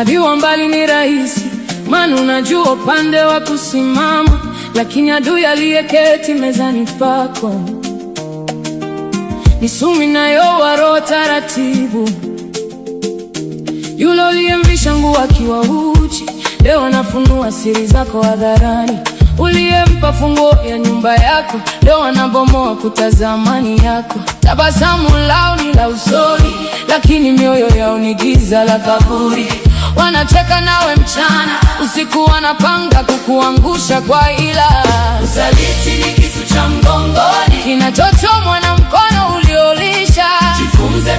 Adui wa mbali ni rahisi, maana unajua upande wa kusimama, lakini adui aliyeketi mezani pako ni sumu inayoua roho taratibu. Yule uliyemvisha nguo akiwa uchi, leo anafunua siri zako hadharani. Uliyempa funguo ya nyumba yako, leo anabomoa kuta za amani yako. Tabasamu lao ni la usoni, lakini mioyo yao ni giza la kaburi. Wanacheka nawe mchana, usiku wanapanga kukuangusha kwa hila. Usaliti ni kisu cha mgongoni, kinachochomwa na mkono uliolisha. Jifunze.